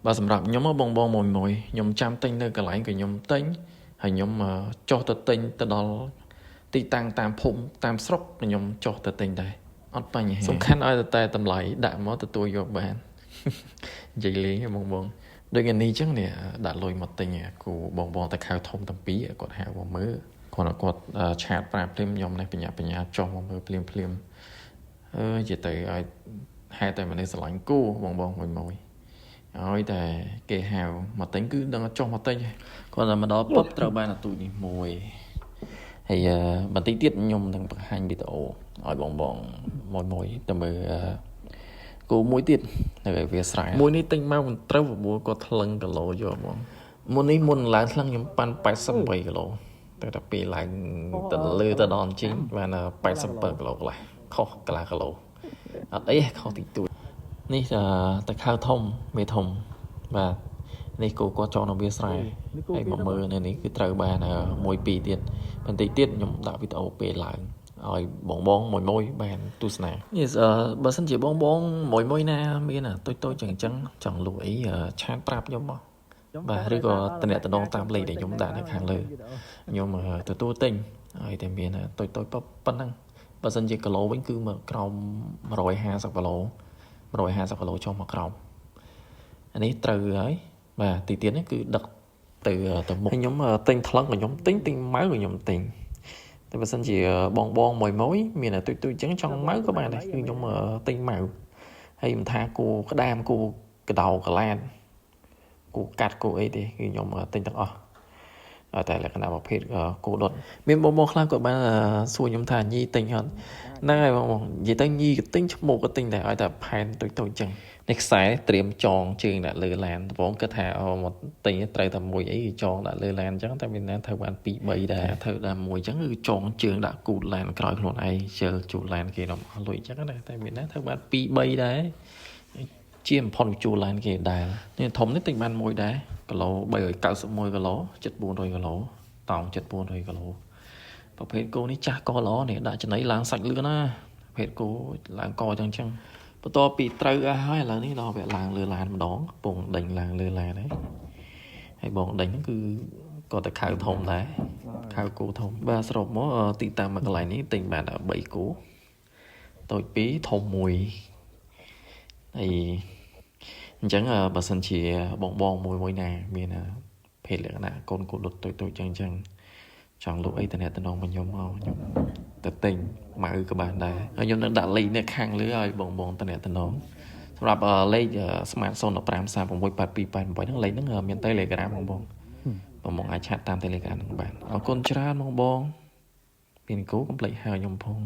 បាទសម្រាប់ខ្ញុំបងបងមួយមួយខ្ញុំចាំទិញនៅកន្លែងក៏ខ្ញុំទិញហើយខ្ញុំចុះទៅទិញទៅដល់ទីតាំងតាមភូមិតាមស្រុកខ្ញុំចុះទៅទិញដែរអត់បញ្ហាសំខាន់ឲ្យតែតម្លៃដាក់មកទទួលយកបាននិយាយលេងបងបងដូចថ្ងៃនេះអញ្ចឹងនេះដាក់លុយមកទិញគូបងបងតែខៅធំទាំងពីរគាត់ហៅមកមើលគាត់គាត់ឆាតប្រាប់ភ្លាមខ្ញុំនេះបញ្ញាបញ្ញាចុះមកមើលភ្លាមភ្លាមអើយនិយាយទៅឲ្យហេតុតែមនុស្សស្រឡាញ់គូបងបងមួយមួយឲ្យតែគេហៅមកទិញគឺដឹងចុះមកទិញគាត់តែមកដល់ពុបត្រូវបានអាទូចនេះមួយហើយបន្តិចទៀតខ្ញុំនឹងបង្ហាញវីដេអូឲ្យបងបងមួយមួយទៅមើលគោមួយទៀតនៅឯវាស្រែមួយនេះទិញមកមិនត្រូវបបួលគាត់ថ្លឹងគីឡូយកហ្មងមុននេះមុនឡើងថ្លឹងខ្ញុំប៉ាន់88គីឡូតែដល់ពេលឡើងទៅលើទៅដល់ជីងបាន87គីឡូកន្លះខុសកន្លះគីឡូអត់អីខុសតិចតួចនេះតខៅធំមេធំបាទនេះគោគាត់ចង់នៅវាស្រែហើយមកមើលនៅនេះគឺត្រូវបាន1 2ទៀតបន្តិចទៀតខ្ញុំដាក់វីដេអូពេលឡើងឲ្យបងបងមួយមួយបានទស្សនានេះបើសិនជាបងបងមួយមួយណាមានតូចតូចចឹងចឹងចង់លក់អីឆាតប្រាប់ខ្ញុំមកបាទឬក៏តំណតំណងតាមលេខដែលខ្ញុំដាក់នៅខាងលើខ្ញុំទទួលទិញឲ្យតែមានតូចតូចប៉ុណ្ណឹងបើសិនជាគីឡូវិញគឺមកក្រោម150គីឡូ150គីឡូចុះមកក្រោមអានេះត្រូវហើយបាទទីទៀតនេះគឺដឹកទៅទៅមុខខ្ញុំទិញថ្លឹងក៏ខ្ញុំទិញទិញម៉ៅក៏ខ្ញុំទិញតែបើសិនជាបងបងមួយមួយមានតែទុយទុយអញ្ចឹងចង់ម៉ៅក៏បានដែរគឺខ្ញុំទិញម៉ៅហើយមិនថាគូក្តាមគូកដោកឡានគូកាត់គូអីទេគឺខ្ញុំទិញទាំងអស់តែលក្ខណៈប្រភេទគោដុតមានបងបងខ្លះគាត់បានសួរខ្ញុំថាញីទិញអត់ហ្នឹងហើយបងបងនិយាយទៅញីក៏ទិញឈ្មោះក៏ទិញដែរឲ្យតែផែនទុយទុយអញ្ចឹងនេះខ្សែត្រៀមចងជើងដាក់លើឡានដំបូងគិតថាមកទិញត្រូវតែមួយអីចងដាក់លើឡានអញ្ចឹងតែមានណាត្រូវបាន2 3ដែរត្រូវតែមួយអញ្ចឹងគឺចងជើងដាក់គូតឡានក្រោយខ្លួនឯងជិលជួលឡានគេដល់អស់លុយអញ្ចឹងណាតែមានណាត្រូវបាន2 3ដែរជាបំផុតជួលឡានគេដែរនេះធំនេះទិញបានមួយដែរគីឡូ391គីឡូ7400គីឡូតោង7400គីឡូប្រភេទគោនេះចាស់កល្អនេះដាក់ចំណីឡើងសាច់លឿនណាប្រភេទគោឡើងកអញ្ចឹងចឹងបន្ទាប់ពីត្រូវអស់ហើយឥឡូវនេះដល់វាឡើងលើឡានម្ដងកំពុងដេញឡើងលើឡានហើយហើយបងដេញហ្នឹងគឺក៏តែខៅធំដែរខៅគោធំបាទសរុបមកទីតាំងមួយកន្លែងនេះទិញបាន3គោតូច2ធំ1ហើយអញ្ចឹងបើសិនជាបងបងមួយមួយណាមានភេទលក្ខណៈកូនគោលុតតូចតូចចឹងចឹងចង់លក់អីតំណតំណងមកខ្ញុំមកខ្ញុំទៅទិញម៉ៅក៏បានដែរហើយខ្ញុំនឹងដាក់លេខនៅខាងលើឲ្យបងបងតំណតំណងសម្រាប់លេខ Smart 015 3682 88ហ្នឹងលេខហ្នឹងមាន Telegram បងបងបងបងអាចឆាតតាម Telegram ហ្នឹងបានអរគុណច្រើនបងបងមានគោកុំភ្លេចហៅខ្ញុំផង